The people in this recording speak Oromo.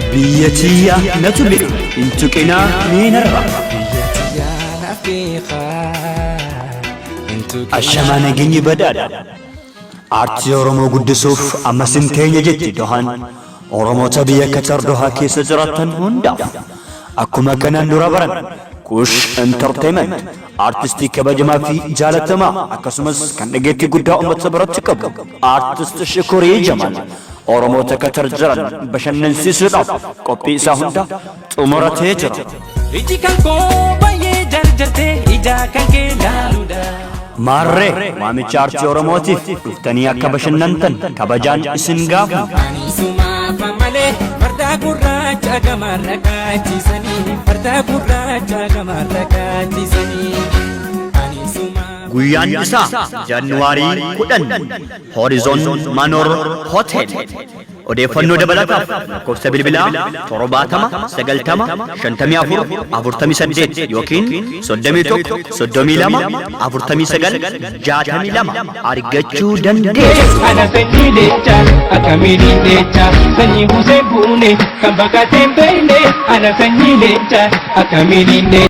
Biyya tiyya natu beeka, hin tuqinaa meenarra. Biyya tiyyaa naaf beekaa hin tuqinaa. Ashamaa, nageenyi badhaadha. Aartii Oromoo guddisuuf ammas hin teenye jetti Dohaan. Oromoota biyya Qatar Dohaa keessa jiraatan hundaaf akkuma kanaan dura baran Kush Entertainment aartistii kabajamaa fi jaalatamaa, akkasumas kan dhageettii guddaa uummata biratti qabu, Aartist Shikurii Jamal Oromoota Qatar jiran bashannansiisuudhaaf qophii isaa hunda xumuratee jira. Iji kan koo baay'ee jarjartee ija kan kee laaluudha. Maarree, waamicha aartii Oromootiif dhuftanii akka bashannantan kabajaan isin gaafanna. Ani sumaafa malee farda gurraacha gamarra kaachisanii, farda gurraacha gamarra kaachisanii. Ani sumaaf. Guyyaan isaa Jaanuwaarii 10, Horizon Manor Hotel. Odeeffannoo dabalataaf lakkoofsa bilbilaa 70 90 54 48 yookiin 31 32 49 62 argachuu dandeessu. Ana sanyii leenca akkamiin leenca sanyii Hussein Buune kan baqateen beekne, ana sanyii leenca akkamiin leenca.